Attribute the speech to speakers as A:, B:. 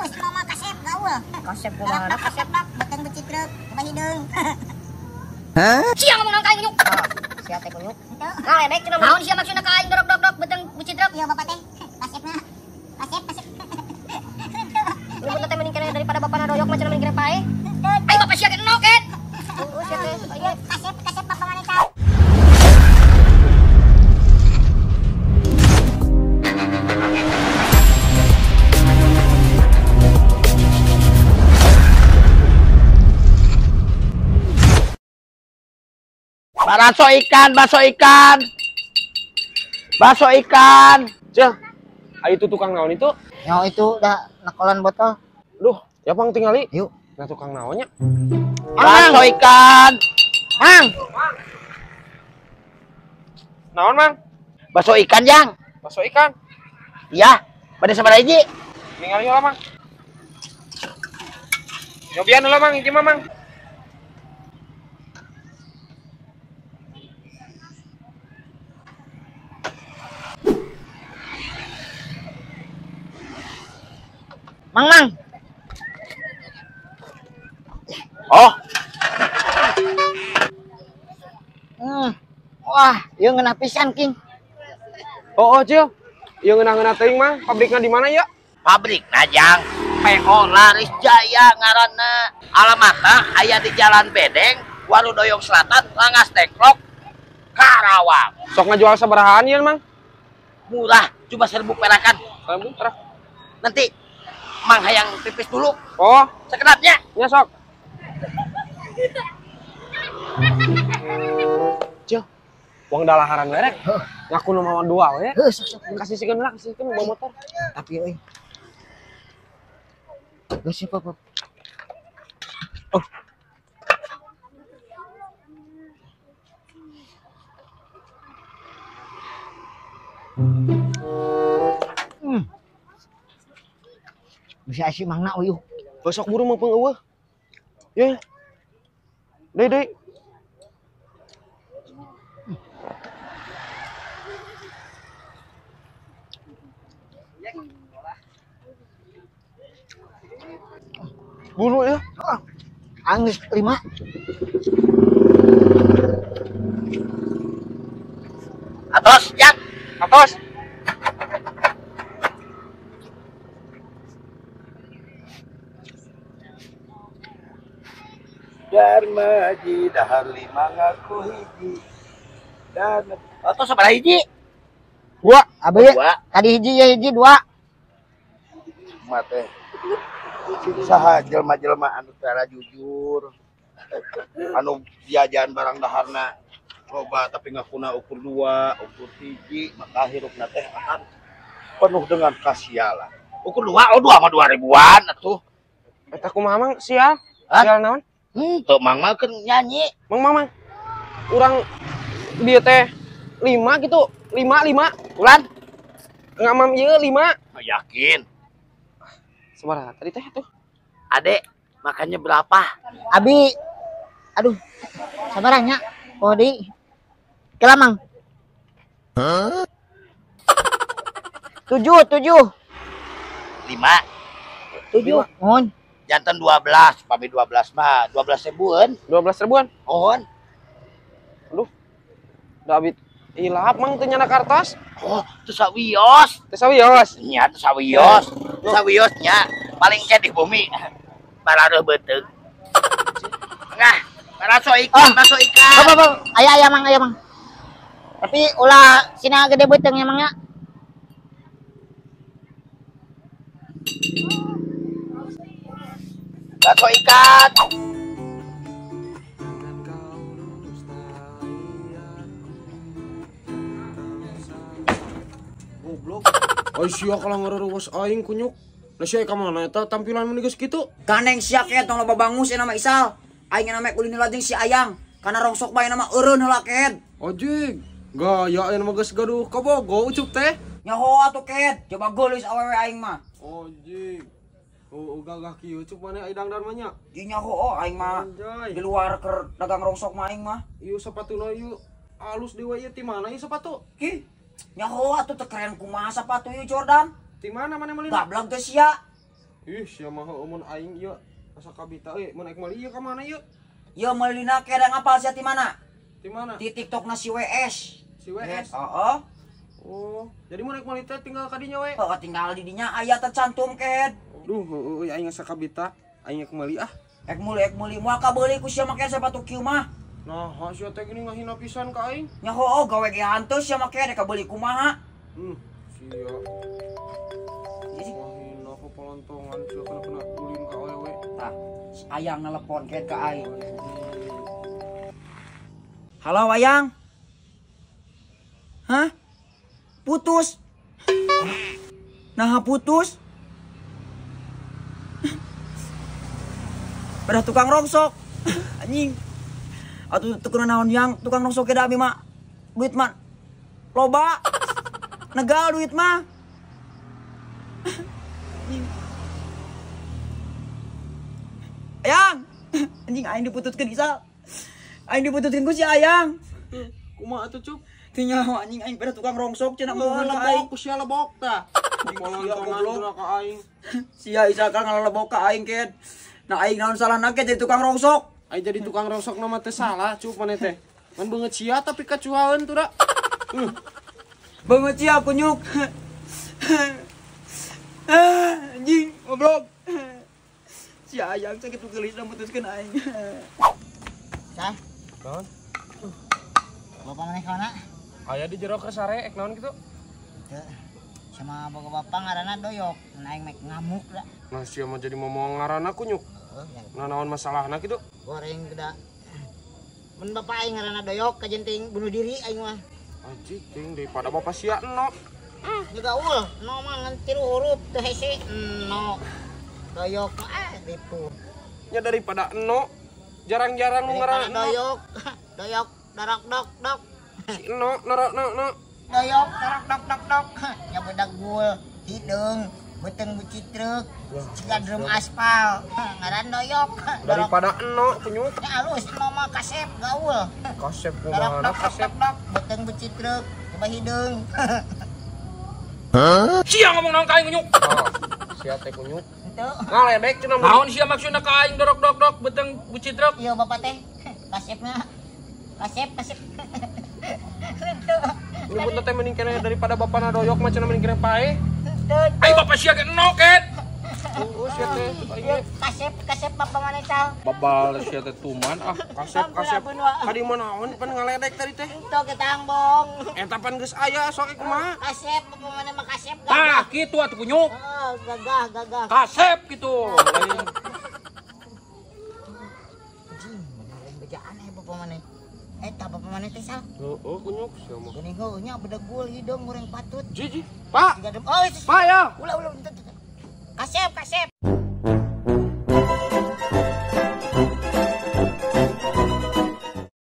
A: Alus mama kasep gaul.
B: Kasep kumaha
A: kasep dak beuteung becitrek coba hideung.
B: Hah?
C: Sia ngomong naon ka aing kunyuk.
B: Sia teh kunyuk.
C: Nah, ledek cenah naon sia maksudna ka aing dorok-dok beuteung becitrek.
A: Iya bapak teh. Kasepna. Kasep kasep.
C: Nyebutna teh mending keneh daripada bapana doyok mah cenah mending keneh paeh. Aing bapak sia ge enok ket.
B: Oh, sia teh.
A: Kasep kasep bapak maneh tahu.
D: Bakso ikan, bakso ikan. Bakso ikan.
E: Cil, itu tukang naon itu?
B: Yang itu udah nekolan botol.
E: Duh, ya pang tingali.
B: Yuk.
E: Nah tukang naonnya.
D: Bakso ikan.
B: Mang.
E: Naon, Mang?
D: Bakso ikan, Jang.
E: Bakso ikan.
D: Iya, pada sabaraha hiji?
E: Ningali heula, Mang. Nyobian heula, Mang, hiji mah, Mang.
B: Mang, Mang.
D: Oh.
B: Wah, ieu ngeunah pisan, King.
E: Oh, Cil. Ieu ngeunah-ngeunah teuing, Mang. Pabrikna di mana ya?
D: Pabrikna, Jang. PO Laris Jaya ngaranna. Alamatna aya di Jalan Bedeng, Warudoyong Selatan, Langas Dengklok, Karawang.
E: Sok ngajual sabarahaan ieu, Mang?
D: Murah, cuma 1000 perakan.
E: 1000 perak.
D: Nanti Mang hayang pipis dulu.
E: Oh,
D: sekedapnya.
E: Ya sok. Cil, uang dalaharan merek. Ngaku nu mawa dua we.
B: Heuh, sok sok.
E: Kasih sikeun lah, kasih sikeun bawa motor.
B: Tapi euy. Geus sih, Pop.
E: Oh.
B: Bisa sih mangna uyuh.
E: Besok buru mah peung eueuh. Ye. Deui deui. Buru ya.
B: Angis 5.
D: Atos, Jang.
E: Atos.
F: Darmaji dahar 5 ngaku hiji. Dan
D: atau sabaraha hiji?
E: Dua.
B: Abi, tadi hiji ya hiji dua.
F: Mate. Saha jelema-jelema anu tara jujur. Anu jajan barang daharna loba tapi ngakuna ukur 2, ukur 1, maka hirupna teh akan penuh dengan kasialan.
D: Ukur 2, oh 2 mah 2000-an atuh.
E: Eta kumaha Mang sial? Sial naon?
D: Tuh Mang mah keur nyanyi.
E: Mang, Mang, Mang. Urang dieu teh 5 gitu. 5 5.
D: Ulan.
E: Ngamam ieu 5.
D: Oh, yakin.
E: Sabaraha tadi teh tuh?
D: Adek, makannya berapa?
B: Abi. Aduh. Sabaraha nya? Oh, di. Kela, Mang.
F: Hah?
B: 7, 7.
D: 5.
B: 7. Mohon.
D: Jantan 12, pami 12 mah, 12 ribuan.
E: 12 ribuan?
D: Mohon.
E: Aduh. Da abi hilap Mang teu nyana kartos.
D: Oh, teu sawios.
E: Teu sawios.
D: Nya teu sawios. Teu sawios nya. Paling ke di bumi. Parareuh beuteung. Ngah, bakso ikan, bakso ikan.
B: Apa, apa. Aya aya Mang, aya Mang. Tapi ulah sina gede beuteung nya Mang nya.
D: Bakso ikan.
E: Goblok. Ai sia kalah ngarerewas aing kunyuk. Lah sia ka mana eta tampilan mun geus kitu?
G: Gandeng sia ket tong loba bangus nama Isal. Aing nama kulin heula jeung si Ayang. Kana rongsok bae nama eureun heula ket.
E: Ojig. Gaya aya mah geus gaduh kabogo ucup teh.
G: Nyaho atuh ket. Coba geulis awewe aing mah.
E: Ojig. Oh, gagah kieu cup maneh ai dangdan mah nya.
G: Ieu nyaho oh aing mah. Di luar keur dagang rongsok mah aing mah.
E: Ieu sapatuna ieu alus deui ieu ti mana ieu sepatu?
G: Ki. Nyaho atuh teu keren kumaha sapatu ieu Jordan?
E: Ti mana maneh meuli?
G: Gablek teh sia.
E: Ih, sia mah heueuh mun aing ieu asa kabita euy, mun aing meuli ieu ka mana ieu?
G: Ieu meulina keda ngapal sia ti mana?
E: Ti mana?
G: Di TikTokna si WS.
E: Si WS.
G: Heeh.
E: Oh, jadi mun aing meuli teh tinggal ka dinya we.
G: Heeh, tinggal di dinya aya tercantum ked.
E: Duh, heueuh aing asa kabita, aing ek meuli ah.
G: Ek meuli moal kabeuli ku sia make sepatu kieu mah.
E: Nah, sia teh gini ngahina pisan ka aing.
G: Nya heueuh gawe ge hanteu sia make rek kabeuli kumaha.
E: Sia. Ngahina popolontongan sia kena-kena ulin ka awewe.
G: Tah, si Ayang nelepon ket ka aing. Halo Ayang. Hah? Putus. Nah, putus. Pada tukang rongsok. Anjing. Atuh teu kunaon naon yang tukang rongsok ge da abi mah. Duit mah loba. Negal duit mah. Anjing. Ayang. Anjing aing diputuskeun Isal. Aing diputuskeun ku si Ayang.
E: Kumaha atuh Cup?
G: Teu nyaho anjing aing pada tukang rongsok cenah mau ka aing.
E: Ku sia lebok tah. Polontongan ka aing.
G: Sia Isal kan ngalebok ka aing ked. Nah aing naon salahna ke jadi tukang rongsok.
E: Aing jadi tukang rongsok nama teh salah Cup maneh teh. Ngan beungeut sia tapi kacuhaeun tuh da.
G: Beungeut sia kunyuk. Anjing goblok. Si Ayang sakit geulis mutuskeun aing.
B: Sah?
E: Naon?
B: Bapak maneh ka mana?
E: Aya di jero keur sare ek naon kitu?
B: Teu. Sama boga bapak ngaranna Doyok, mun aing mek ngamuk da.
E: Nah sia mah jadi ngomong ngaranna kunyuk. Nah naon masalahna kitu?
B: Goreng da. Mun bapak aing ngaranna Doyok kajenting bunuh diri aing mah.
E: Anjing ting daripada bapak sia eno.
B: Nya gaul, no mah ngan tilu huruf teu hese eno. Doyok mah ripuh.
E: Nya daripada eno jarang-jarang nu ngaranna
B: Doyok. Doyok darok dok dok.
E: Si eno norok no no.
B: Doyok darok dok dok dok. Nya budak gul hideung beuteung bucitruk siga drum aspal ngaran Doyok.
E: Daripada eno kunyuk.
B: Nya alus eno mah kasep gaul.
E: Kasep kumaha
B: kasep dok beuteung bucitruk coba hideung.
E: Hah?
H: Sia ngomong naon ka aing kunyuk?
E: Sia teh kunyuk.
B: Henteu.
E: Ngaledek cenah.
H: Naon sia maksudna ka aing dorok dok dok beuteung bucitruk?
B: Ieu bapak teh kasepna. Kasep kasep. Henteu.
E: Nyebutna teh mending kene daripada bapana Doyok mah cenah mending kene paeh.
H: Ai bapak sia ge eno ket.
E: Heeh sia teh aing.
B: Kasep kasep bapak maneh cal.
H: Babal sia teh tuman ah.
E: Kasep kasep. Kadi mah naon pan ngaledek tadi teh.
B: Henteu ketang bong.
E: Eta pan geus aya sok kumaha?
B: Kasep bapak maneh mah kasep.
H: Tah kitu atuh kunyuk.
B: Heeh gagah gagah.
H: Kasep kitu.
B: Anjing bener bejaan eh bapak maneh. Eta bapak maneh teh sal.
E: Heeh kunyuk sia mah.
B: Geuning heueuh nya bedegul hideung goreng patut.
E: Jiji. Pak.
B: Oh,
E: Pak ya.
B: Ulah ulah. Kasep kasep.